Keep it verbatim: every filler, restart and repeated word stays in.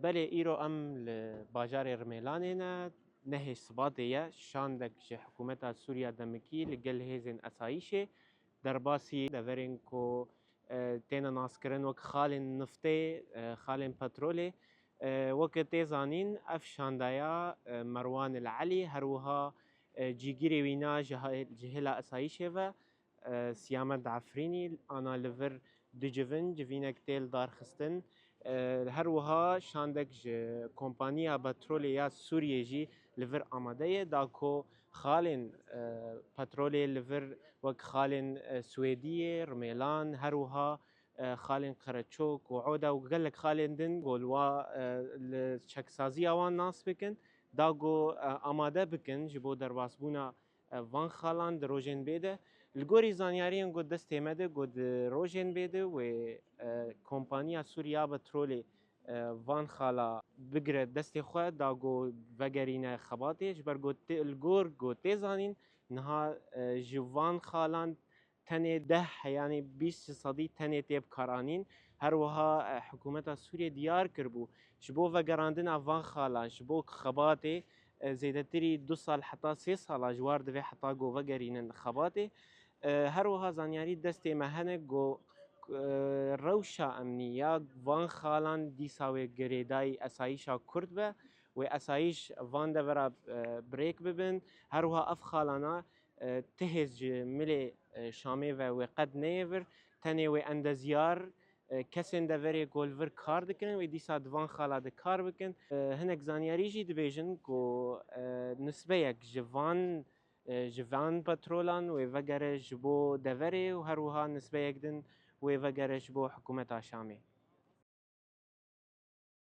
Belê, îro em li bajarê Rimêlanê ne, nehê Sibatê ye. Şandek ji hikûmeta Sûriya demikî li gel hêzên esayîşê derbasî deverên ku, e, têne naskirin wek xalên niftê, e, xalên petrolê. E, weke tê zanîn, ev şandeya, e, Merwan El Elî, her wiha, e, cîgirê wîna ji ha-, ji hêla esayîşê ve, e, Siyamet Efrînî ana li vir du civin, civînek tê lidarxistin. E, her wiha şandek ji kompaniya petrolê ya Sûriyê jî li vir amade ye, da ku xalên, e, petrolê li vir wek xalên, e, Swêdiyê, Rimêlan, her wiha, e, xalên Qereçok û Oda û gelek xalên din ku li wa, e, li çeksaziya wan nas bikin, da ku, e, amade bikin ji bo derbasbûna, e, van xalan di rojên bê de. Li gorî zanyariyên ku destê me de, ku di rojên bê de wê, e, kompaniya Sûriya Petrolê, e, van xala bigire destê xwe, da ku vegerîne xebatê, ji ber ku tê, li gor ku tê zanîn, niha, e, ji van xalan tenê deh, yanî bîst ji sedî tenê tê bikaranîn. Her wiha, e, hikûmeta Sûriyê diyar kiribû, ji bo vegerandina van xalan, ji bo xebatê, e, zêdetirî du sal heta sê sala ji war divê heta ku vegerînin xebatê. E, her wiha zanyarî destê me hene ku, e, rewşa emnî ya van xalan dîsa wê girêdayî esayîşa Kurd be, wê esayîş van devera, e, birêk bibin. Her wiha ev xalana, e, ti hêz ji milê, e, Şamê ve wê qet neyê vir. Tenê wê endezyar, e, kesên deverê ku li vir kar dikirin, wê dîsa di van xala de kar bikin. E, hinek zanyarî jî dibêjin ku, e, nisbeyek ji van, e, ji van petrolan wê vegere ji bo deverê û her wiha nisbeyek din wê vegere ji bo hikûmeta Şamê.